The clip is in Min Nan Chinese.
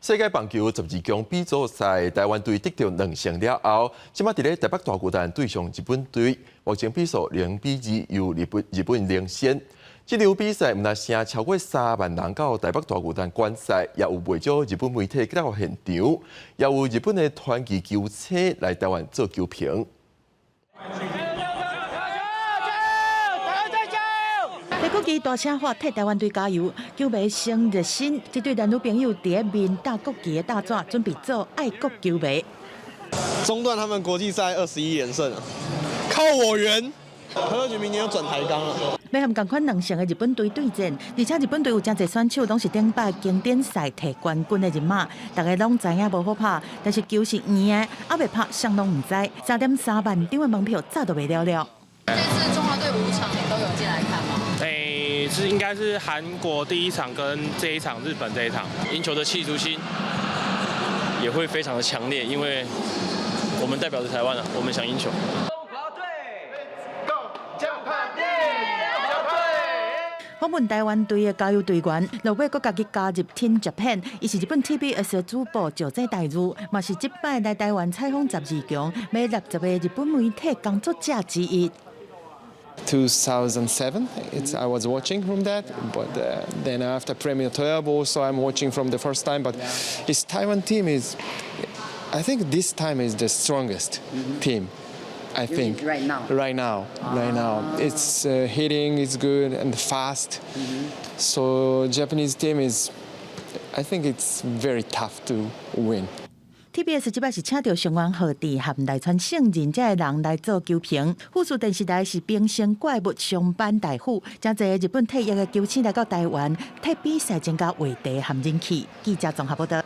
世界棒球十二強 B 組賽，台灣隊得著兩勝了後，這馬佇咧台北大巨蛋對上日本隊，目前比數0比2，由日本領先。這場比賽毋但吸引超過3萬人到台北大巨蛋觀賽，也有袂少日本媒體到現場，也有日本的傳奇球星來台灣做球評。提國旗大聲喊替台灣隊加油，球迷先熱身，這對男女朋友佇咧面搭國旗的搭紙，準備做愛國球迷。中斷他們國際賽21連勝，靠我員，何局明年要轉台鋼了。欲和仝款兩勝的日本隊對戰，而且日本隊有誠濟選手攏是頂擺經典賽提冠軍的人馬，大家攏知影無好拍，但是球是圓的，猶未拍，啥攏毋知。3.3萬張的門票早就賣了了。這次中華隊五場你都有進來看嗎？欸，是應該是韓國第一場跟這一場日本這一場，贏球的企圖心也會非常的強烈，因為我們代表着台灣啊，我們想贏球。中華隊，Go，獎牌訪問台灣隊的加油隊員，落尾閣家己加入 Team Japan，伊是日本 TBS 的主播石井大如，嘛是這擺來台灣採訪十二強，欲60個日本媒體工作者之一。 2007, I was watching from that, but then after Premier 12 also I'm watching from the first time. But this Taiwan team is, I think this time is the strongest team. I think right now. Right now, right now, it's hitting is good and fast. So Japanese team is, I think it's very tough to win. TBS 這擺是請著上原浩治和瀨川聖人這个人來做球評。富士電視台是平成怪物松坂大輔，誠濟日本退役的球星來到台灣，替比賽增加話題和人氣。記者綜合報道。